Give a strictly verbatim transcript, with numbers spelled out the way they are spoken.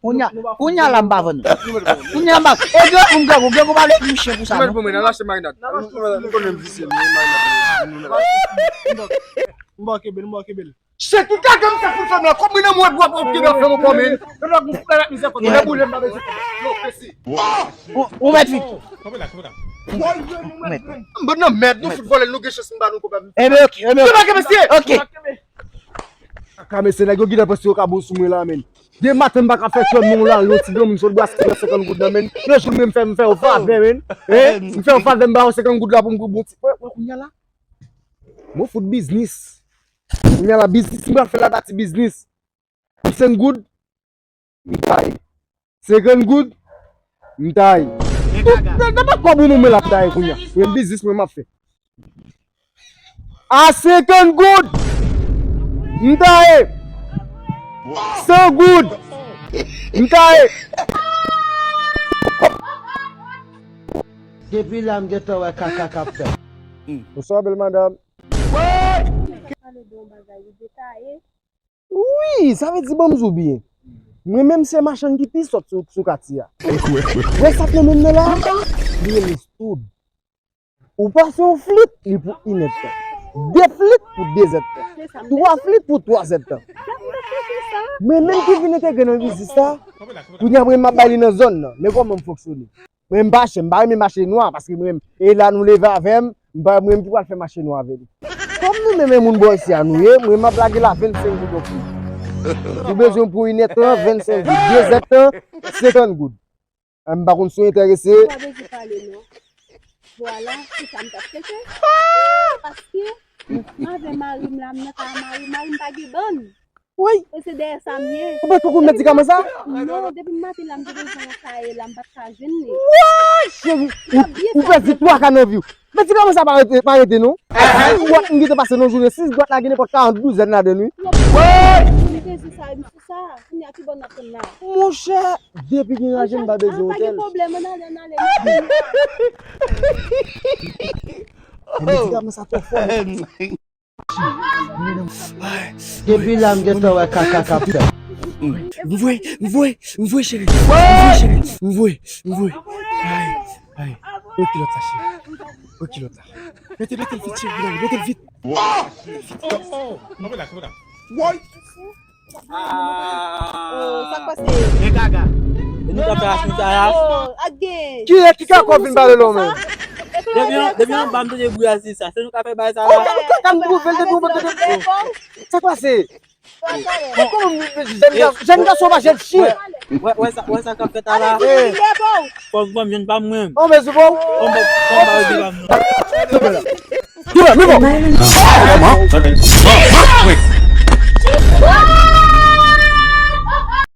Kounye a, kounye a la m pa vann. Kounye a m pa. E grangou, grangou, grangou pa vle plim chen pou sa, non. Pou mwen, nan lache marinad. M konnen m visye, men marinad. M ba w kenbe l, m ba w kenbe l. Chèk tout kaka m fè pou fè m la. Kòm mwen nan mwen dwa pou kenbe fè m kòm men. Yo la gon frè la mizè kòm mwen boule m pa bezwen. Yo pesi. Ou, ou mèt vit. M ban nan mèd, nou fout vòlè, nou gen chans m ba nou kòb la. Enben, ok, enben, ok. Kenbe, kenbe, mesye. Ok. Kaka mesye, nèg yo gentan panse yo ka bon sou mwen la, men. De maten m pa ka fè kè m non la, yon ti granmoun sot bwase senkant goud nan, men. Yon jou m fè, m fè yo favè, men. Hein? M fè yo favè, m ba yo senkant goud la pou m pran bon ti. Wè, wè, kounye a la. Mwen fout biznis. Kounye a la, biznis, m pral fè la dati biznis. Senk goud, m taye. Senkant goud, m taye. Nan, nan pa kòb ou mwen la m taye kounye a. Mwen biznis mwen m ap fè. A senkant goud, m taye. San goud, m taye. Depi la m gentan wè kaka k ap fèt. Bonswa, bèl madanm. Pale de yon bagay, li detaye. Wi, sa vle di ban m di w byen. Mwen menm se machann ki pi sòt sou, sou katye a. Wè sa k nan men m nan la? Li rele Stoud. Ou pase yon flit, li pou inèdtan. De flit pou dezèdtan. Twa flit pou twazèdtan. Mwen menm ki vin entegre nan biznis la, kounye a mwen m ap bay li nan zòn nan. Men kòman m fonksyone. Mwen m pa chè, m pa renmen mache nwa, paske mwen menm, e la nou leve avè m, m pa mwen menm ki pral fè mache nwa avè li. Kòm nou menm e moun bò isi a nou ye, mwen m ap lage la vennsenk goud yon flit. Ou bezwen pou inèdtan, vennsenk goud, dezèdtan, senkant goud. M pa konn si w enterese. Ou pa bezwen pale non. Vwala, se sa m t ap chèche. Paske, m avè mari m la, m nan kay mari m, mari m pa gen bann. Woy! E se dèyè sa m ye. Ou pa t poko medikaman sa? Non, depi maten la, m te bezwen yon kaye la, m pa t ka jwenn li. Woy! Cheri, ou, ou pèdi twa ka nan vi w. Medikaman sa pa rete, pa rete non. Sis bwat m gentan pase nan jounen, sis bwat la gen nenpòt karant douzèn ladan l wi. Woy! M te di sa, m sou sa. Kounye a ki bò n ap tann la? Monchè, depi gen raje m pa bezwen otèl. Pa gen pwoblèm, ann ale, ann ale. Medikaman sa twò fò. Depi la m gentan wè kaka k ap fèt. M voye, m voye, m voye cheri. M voye cheri. M voye, m voye. Ay, ay. Wè kilòt la cheri. Wè kilòt la. Mete, mete l vit cheri. Mete l vit. Woy! Oh, sa k pase? Men kaka. E nou ka fè aksyon sa a. Oh, ak gen. Ki, ki ka kò vin pale lò men? Depi an, depi anba m tande bri a se sa. Se nou ka fè bagay sa a. Oh, kaka m twouve l depi anba m tande. Sa k pase? Kòman jèn gason pa jèn chyen? Wè, wè sa, wè sa k ap fèt la la. Fòk ban m jwenn pa m mwen. Oh, men se bon. Fòk ban m pa m mwen. Ki wè, men bon.